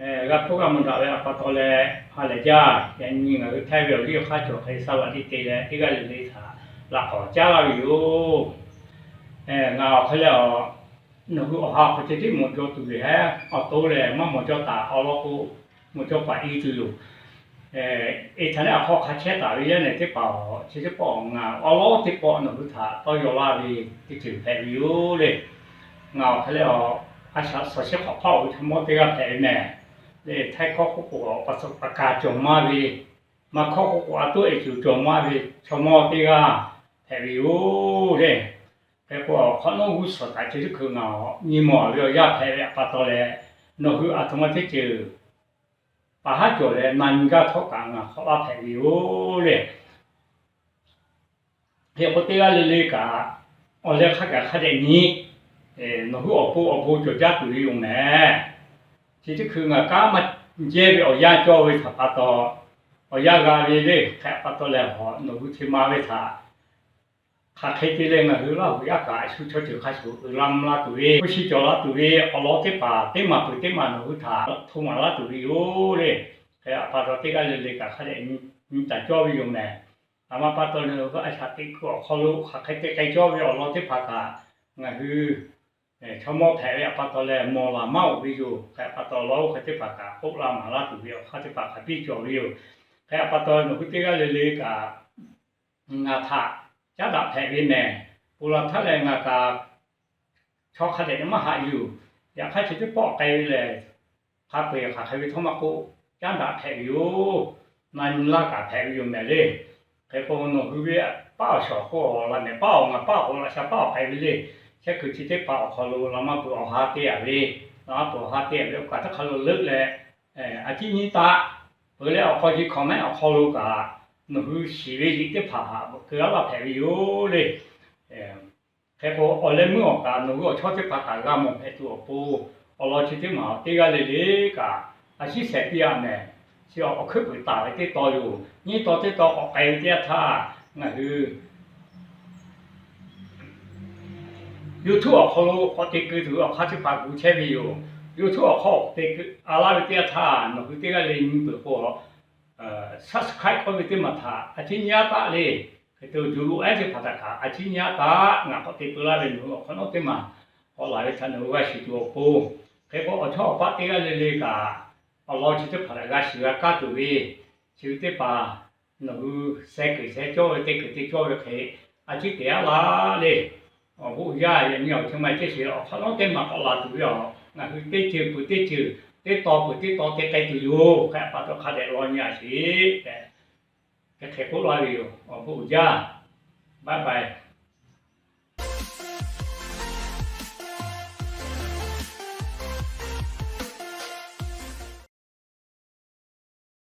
G'a hpuˇ g'a mawˬ daꞈ ve awˬ pa taw leh ha lehˬ jaˇ. Yaꞈ nyi ngaˬ hui Htaiˇ ve awˬ liˇ awˬ hk'aˇ cawˬ hk'e Saˍlaꞈ liˇ te leh teˇ g'aˇ le le htaꞈ laꞈ k'awꞈ caˉ laˇ ve yoˬ. Ngaˬ awˬ hk'e leh a, nawˬ hui awˬ ha hk'aw ceh tiˉ mawˬ jaw tuˬ ve heˉ, awˬ to lehˬ maˇ mawˬ jaw taˍ awˬ lawn k'o, mawˬ jaw paˍ i tuˬ yoˬ. Eˍhtaˍnehˆ awˬ hk'aw hk'a chehˇ taˍ ve yaˇ nehˬ teˇ hpaˍ awˬ chi teˇ pawˆ ngaˬ awˬ lawn teˇ pawˆ nawˬ hui htaꞈ tawˇ yaw laˇ ve teˇ ceuˬ hpehꞈ ve yoˬ le. Ngaˬ awˬ hk'e leh a, a shaꞈ shawˍ shehˆ hk'awꞈ hpaˇ awˬ ve chaw mawˇ teˇ g'aˇ hpehꞈ ve mehˬ. Le Htaiˇ hkawˇ k'oˆ k'o, pa suh pa ka cawˬ maˇ ve, Manˇ hkawˇ k'oˆ k'o, a toˉ eˍ ceuˬ cawˬ maˇ ve chaw mawˇ teˇ g'aˇ hpehꞈ ve yoˬ le. Hk'e k'o, awˬ hk'awꞈ nawˉ g'uˇ suhˍ taˍ ceh tiˉ hkui ngaˬ awˬ nyi mawˬ ve awˬ yanˇ hpehꞈ ve awˬ pa taw leh, nawˬ hui aˬ htoꞈ ma teˇ ceuˬ paˍ haˉ cawˬ leh na nyi gaˇ htawˇ kaꞈ ngaˬ hk'awꞈ laˇ hpehꞈ ve yoˬ le. Hk'e k'o, teˇ g'aˇ le le kaꞈ awˬ leh hk'a gaˬ hk'a dehꞈ nyi, nawˬ hui awˬ pon awˬ bon cawˬ jaˇ tuˬ ve yoˬ mehˬ. Chi teˇ hkui ngaˬ kanˉ maˇ jehˇ ve awˬ yanˇ cawˇ ve htaꞈ pa taw, awˬ yanˇ g'a ve le hk'e pa taw leh, nawˬ hui chi ma ve htaꞈ hk'aˬ hk'e te leh ngaˬ hui Laˇ huˍ yaˇ kaꞈ shu chaw ceuˬ hk'a shuˍ uiˍ la mvuh la tuˬ ve, hpu shi cawˬ la tuˬ ve awˬ lawn teˇ hpaˍ teˇ maˬ peuˬ teˇ maˬ nawˬ hui htaꞈ hto maˍ laˇ tuˬ ve yoˬ le. Hk'e pa taw teˇ g'aˇ le le kaꞈ hk'a dehꞈ nyi taˍ cawˇ ve yoˬ mehˬ. Aˬ ma pa taw leh nawˬ hui a shaꞈ teꞈ kuiˬ awˬ hk'aw lo hk'aˬ hk'e te k'ai cawˇ ve awˬ lawn teˇ hpaˍ kaꞈ, ngaˬ hui chaw mawˇ hpehꞈ ve awˬ pa taw leh mawˬ laˬ maˇ oˬ ve yoˬ. Hk'e pa taw lawˇ oˇ hk'e teˇ hpaˍ kaꞈ k'oˆ laˇ maˍ laˇ tuˬ ve awˬ hk'aˇ teˇ hpaˍ hk'a biˇ cawˬ ve yoˬ. Hk'e pa taw nawˬ hui teˇ g'aˇ le le kaꞈ ngaˬ htaꞈ caˉ daꞈ hpehꞈ ve mehˬ. Ponˬ laˬ htaˇ leh ngaˬ kaꞈ chaw hk'a dehꞈ maˇ haꞈ yuˬ. Yaꞈ hk'aˇ chi teˇ pawˆ k'ai ve lehˬ, hk'a peu-eˬ hk'aˬ hk'e ve htawˇ maˇ k'oˆ, caˉ daꞈ hpehꞈ ve yoˬ. Na nyi laˇ kaꞈ hpehꞈ ve yoˬ mehˬ le. Hk'e k'o, nawˬ hui ve paˉ awˬ shawˍ k'o, laꞈ mehˍ paˉ awˬ, ngaˬ paˉ awˬ k'o, laꞈ sha paˉ awˬ k'ai ve le. Chehˇ kuiˬ chi teˇ hpaˍ awˬ hk'aw lo laꞈ maˇ peuˬ awˬ ha te-a ve, laꞈ maˇ peuˬ awˬ ha te-a ve awˬ kaˬ htaˇ hk'a lo leuˆ leh, a ciˉ nyiˇ taˆ peuˬ leh awˬ hk'aw ji hkawnˍ mehˆ awˬ hk'aw lo kaꞈ, nawˬ hui shiˍ ve liꞈ teˇ hpaˍ htaꞈ keu aˉ laˇ hpehꞈ ve yoˬ le. Hk'e k'o, awˬ leh meuˇ awˬ kaꞈ nawˬ hui awˬ chawˇ teˇ hpaˍ kaꞈ g'a mawˬ hpehꞈ tuˬ awˬ pon, awˬ lawn chi teˇ maˬ teˇ g'aˇ le le kaꞈ a ciˉ shehˍ piˇ-a mehˬ. Chi awˬ hkui puiˍ taˍ ve teˇ taw yoˬ. Nyiˇ taw teˇ taw k'awꞈ k'ai ve teˇ yanˇ htaˇ, ngaˬ hui YouTube awˬ hk'aw lo k'awꞈ te keu tuˬ ve awˬ hk'aˇ teˇ hpaˍ gu chehˇ ve yoˬ. YouTube awˬ hk'aw k'awꞈ te keu a laˇ ve teˇ yanˇ htaˇ, nawˬ hui teˇ g'aˇ le nyi peuˬ k'o, subscribe k'oˆ ve teˇ maˬ htaꞈ a ciˉ nyi aˉ taˆ le. Hk'e te juˬ loꞈ ehˉ teˇ hpaˍ htaꞈ kaꞈ a ciˉ nyi aˉ taˆ. Ngaˬ k'awꞈ te peu laˇ ve nawˬ hui awˬ hk'awꞈ nawˉ teˇ maˬ k'awꞈ laˬ ve htaꞈ nawˬ hui g'a shiˍ tuˬ awˬ pon, hk'e k'o awˬ chawˇ awˬ paˆ teˇ g'aˇ le le kaꞈ awˬ lawn chi teˇ hpaˍ htaꞈ g'a shiˍ g'a kaˇ tuˬ ve, chi ve teˇ hpaˍ nawˬ hui sheh kuiˬ sheh cawˇ ve teˇ kuiˬ te cawˇ ve hk'e, a ciˉ te aˉ laˇ le. Awˬ bon uiˍ jaˇ. Yaꞈ nyi awˬ chawˇ ma ceˇ sheˍ awˬ hk'awꞈ nawˉ teˇ maˬ k'awꞈ laˬ tuˬ ve a, ngaˬ hui teˇ ceuˬ peuˬ teˇ ceuˬ, teˇ taw peuˬ teˇ taw te k'ai tuˬ yoˬ. Hk'e pa taw hk'a dehꞈ law nyi-a sheˍ tehꞈ, hk'e hk'e k'oˆ laˇ ve yoˬ. Awˬ bon uiˍ jaˇ. Bye bye.